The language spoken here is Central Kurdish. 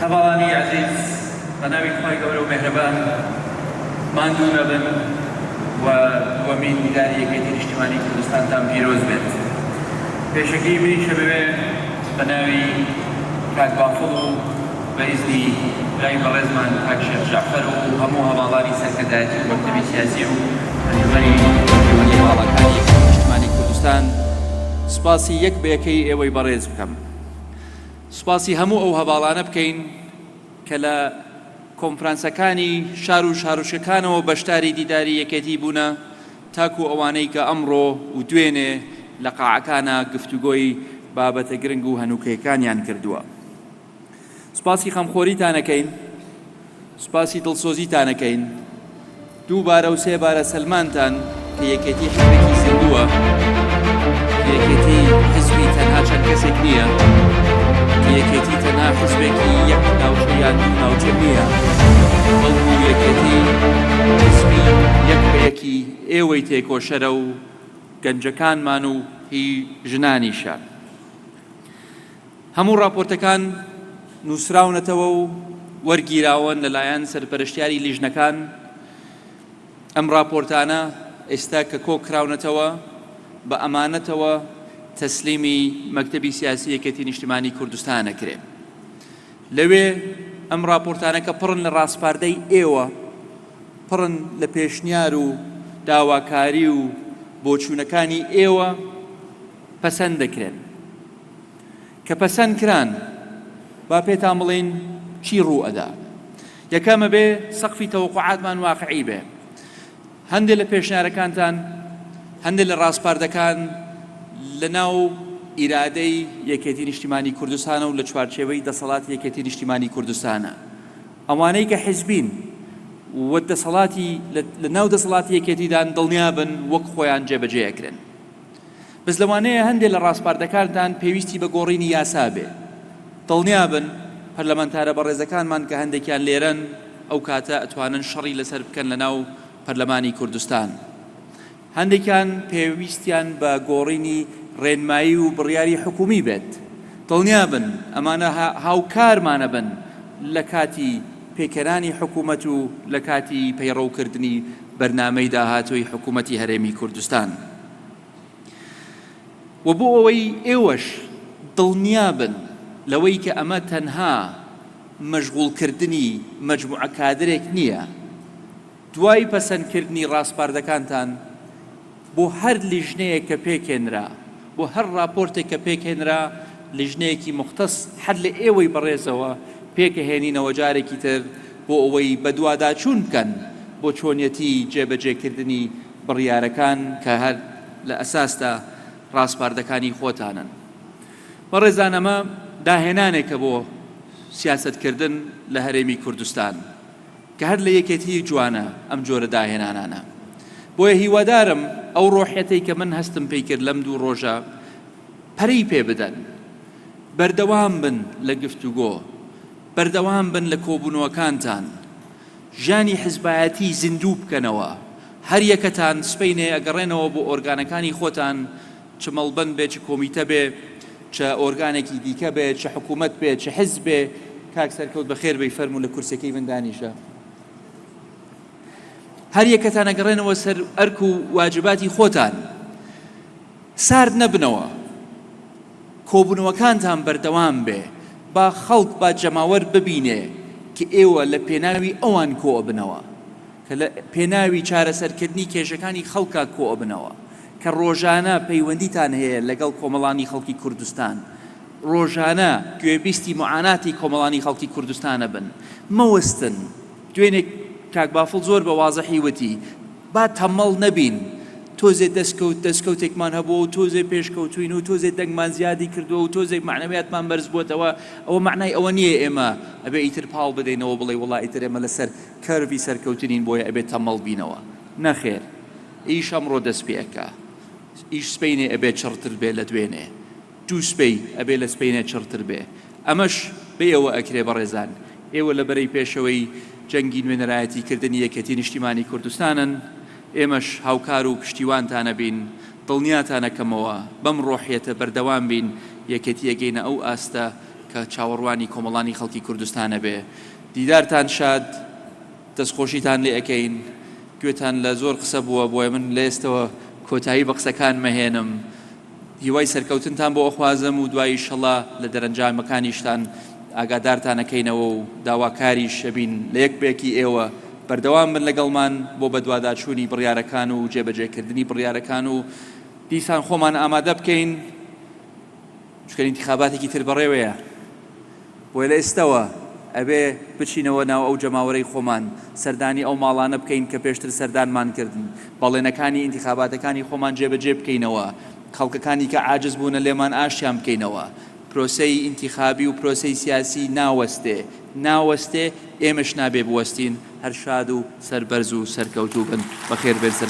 هەڤاڵانی ئەزیز بە ناوی خوای گەورە و مێهرەبان ماندوو نەبن و دووەمین دیداری یەکێتی نیشتیمانی کوردستانتان پیرۆز بێت. پێشەکی منیش ئەمەوێ بە ناوی کاک بافڵ و بە ئیزنی برای بەڕێزمان کاک شێخ جەعفەر و هەموو هەڤاڵانی سەرکردایەتی و مەکتەبی سیاسی و ئەنجومەنی پەیوەندیە باڵاکانی یەکێتی نیشتمانی کوردستان سوپاسی یەک بە یەکەی ئێوەی بەڕێز بکەم. سوپاسی هەموو ئەو هەڤاڵانە بکەین کە لە کۆنفرانسەکانی شار و شارۆچکەکانەوە بەشداری دیداری یەکێتی بوونە تاکو ئەوانەی کە ئەمڕۆ و دوێنێ لە قاعەکانا گفتوگۆی بابەتە گرنگ و هەنووکەیەکانیان کردووە. سوپاسی خەمخۆریتان ئەکەین، سوپاسی دڵسۆزیتان ئەکەین، دووبارە و سێبارە سەلماندتان کە یەکێتی حزبێکی زیندووە، کە یەکێتی حزبی تەنها چەند کەسێک نییە، کە یەکێتی تەنها حزبێکی یەک ناوچە یان دوو ناوچە نییە، بەڵکو یەکێتی حزبی یەک بە یەکی ئێوەی تێکۆشەرە و گەنجەکانمان و هی ژنانیشە. هەموو ڕاپۆرتەکان نووسراونەتەوە و وەرگیراون لەلایەن سەرپەرشتیاری لیژنەکان، ئەم ڕاپۆرتانە ئێستا کە کۆکراونەتەوە بە ئەمانەتەوە تەسلیمی مەکتەبی سیاسی یەکێتی نیشتیمانی کوردستان ئەکرێ. لەوێ ئەم ڕاپۆرتانە کە پڕن لە ڕاسپاردەی ئێوە، پڕن لە پێشنیار و داواکاری و بۆچوونەکانی ئێوە پەسەند دەکرێن. کە پەسەند کران با پێتان بڵێین چی ڕوو ئەدا. یەکەم ئەبێ سەقفی تەوەقوعاتمان واقعی بێ. هەندێ لە پێشنیارەکانتان، هەندێ لە ڕاسپاردەکان لە ناو ئیرادەی یەکێتی نیشتیمانی کوردستانە و لە چوارچێوەی دەسەڵاتی یەکێتی نیشتیمانی کوردستانە. ئەوانەی کە حیزبین و دەسەڵاتی لە ناو دەسەڵاتی یەکێتیدان دڵنیابن وەک خۆیان جێبەجێ ئەکرێن. بەس لەوانەیە هەندێ لە ڕاسپاردەکانتان پێویستی بە گۆڕینی یاسا بێ. دڵنیابن پەرلەمانتارە بەڕێزەکانمان کە هەندێکیان لێرەن ئەو کاتە ئەتوانن شەڕی لەسەر بکەن لەناو پەرلەمانی کوردستان. هەندێکیان پێویستیان بە گۆڕینی ڕێنمایی و بڕیاری حکومی بێت. دڵنیابن ئەمانە هاوکارمانەبن لە کاتی پێکهێنانی حکومەت و لە کاتی پەیڕەوکردنی بەرنامەی داهاتووی حکومەتی هەرێمی کوردستان. وە بۆ ئەوەی ئێوەش دڵنیابن لەوەی کە ئەمە تەنها مەشغوڵکردنی مەجموعە کادرێک نییە، دوای پەسەندکردنی ڕاسپاردەکانتان بۆ هەر لیژنەیەک کە پێکهێنرا، بۆ هەر ڕاپۆرتێک کە پێکهێنرا، لیژنەیەکی موختەس هەر لە ئێوەی بەڕێزەوە پێکەهێنینەوە جارێکی تر بۆ ئەوەی بەدواداچوون بکەن بۆ چۆنیەتی جێبەجێکردنی بڕیارەکان کە هەر لە ئەساسدا ڕاسپاردەکانی خۆتانن. بەڕێزان ئەمە داهێنانێکە بۆ سیاسەتکردن لە هەرێمی کوردستان کە هەر لە یەکێتیی جوانە ئەم جۆرە داهێنانانە. بۆیە هیوادارم ئەو ڕۆحیەتەی کە من هەستم پێی کرد لەم دوو ڕۆژە پەرەی پێ بدەن. بەردەوام بن لە گفتوگۆ، بەردەوام بن لە کۆبوونەوەکانتان. ژیانی حزبایەتی زیندوو بکەنەوە، هەر یەکەتان سبەینێ ئەگەڕێنەوە بۆ ئۆرگانەکانی خۆتان، چ مەڵبەند بێ، چ کۆمیتە بێ، چ ئۆرگانێکی دیکە بێ، چ حکوومەت بێ، چ حزب بێ، کاک سەرکەوت بەخێر بێی فەرموو لە کورسیەکەی من دانیشە. هەر یەکەتان ئەگەڕێنەوە سەر ئەرک و واجباتی خۆتان، سارد نەبنەوە. کۆبوونەوەکانتان بەردەوام بێ، با خەڵک، با جەماوەر ببینێ کە ئێوە لە پێناوی ئەوان کۆئەبنەوە، کە لە پێناوی چارەسەرکردنی کێشەکانی خەڵکا کۆئەبنەوە، کە ڕۆژانە پەیوەندیتان هەیە لەگەڵ کۆمەڵانی خەڵکی کوردستان، ڕۆژانە گوێبیستی موعاناتی کۆمەڵانی خەڵکی کوردستان ئەبن. مەوەستن. دوێنێ کاک بافڵ زۆر بە وازحی وتی، با تەمەڵ نەبین، تۆزێ دەستکەوت دەستکەوتێکمان هەبووە و تۆزێ پێشکەوتووین و تۆزێ دەنگمان زیادی کردووە و تۆزێک مەعنەویاتمان بەرز بووەتەوە، ئەوە مەعنای ئەوە نییە ئێمە ئەبێ ئیتر پاڵ بدەینەوە بڵێی وەڵا ئیتر ئێمە لەسەر curve ی سەرکەوتنین بۆیە ئەبێ تەمەڵ بینەوە. نەخێر ئیش ئەمڕۆ دەست پێ ئەکا، ئیش سبەینێ ئەبێ چڕتر بێ لە دوێنێ. دووسبەی ئەبێ لە سبەینێ چڕتر بێ. ئەمەش بە ئێوە ئەکرێ بەڕێزان. ئێوە لە بەرەی پێشەوەی جەنگی نوێنەرایەتی کردنی یەکێتی نیشتیمانی کوردستانن، ئێمەش هاوکار و پشتیوانتان ئەبین، دڵنیاتان ئەکەمەوە بەم ڕۆحیەتە بەردەوام بین یەکێتی ئەگەینە ئەو ئاستە کە چاوەڕوانی کۆمەڵانی خەڵکی کوردستان ئەبێ. دیدارتان شاد، دەستخۆشیتان لێ ئەکەین. گوێتان لە زۆر قسە بووە، بۆیە من لە ئێستەوە کۆتایی بە قسەکانم ئەهێنم. هیوای سەرکەوتنتان بۆ ئەخوازم و دوای ئیشەڵا لە دەرەنجامەکانیشتان ئاگادارتان ئەکەینەوە و داواکاریش ئەبین لە یەک بەیەکی ئێوە بەردەوام بن لەگەڵمان بۆ بەدواداچوونی بڕیارەکان و جێبەجێکردنی بڕیارەکان و دیسان خۆمان ئامادە بکەین چونکە ئینتیخاباتێکی تر بەڕێوەیە بۆیە لە ئێستەوە ئەبێ بچینەوە ناو ئەو جەماوەرەی خۆمان، سەردانی ئەو ماڵانە بکەین کە پێشتر سەردانمان کردن، بەڵێنەکانی ئینتیخاباتەکانی خۆمان جێبەجێ بکەینەوە، خەڵکەکانی کە عاجز بوونە لێمان ئاشتیان بکەینەوە. پرۆسەی ئینتیخابی و پرۆسەی سیاسی ناوەستێ، ناوەستێ، ئێمەش نابێ بوەستین، هەر شاد و سەربەرز و سەرکەوتوو بن. بەخێر بێن سەر.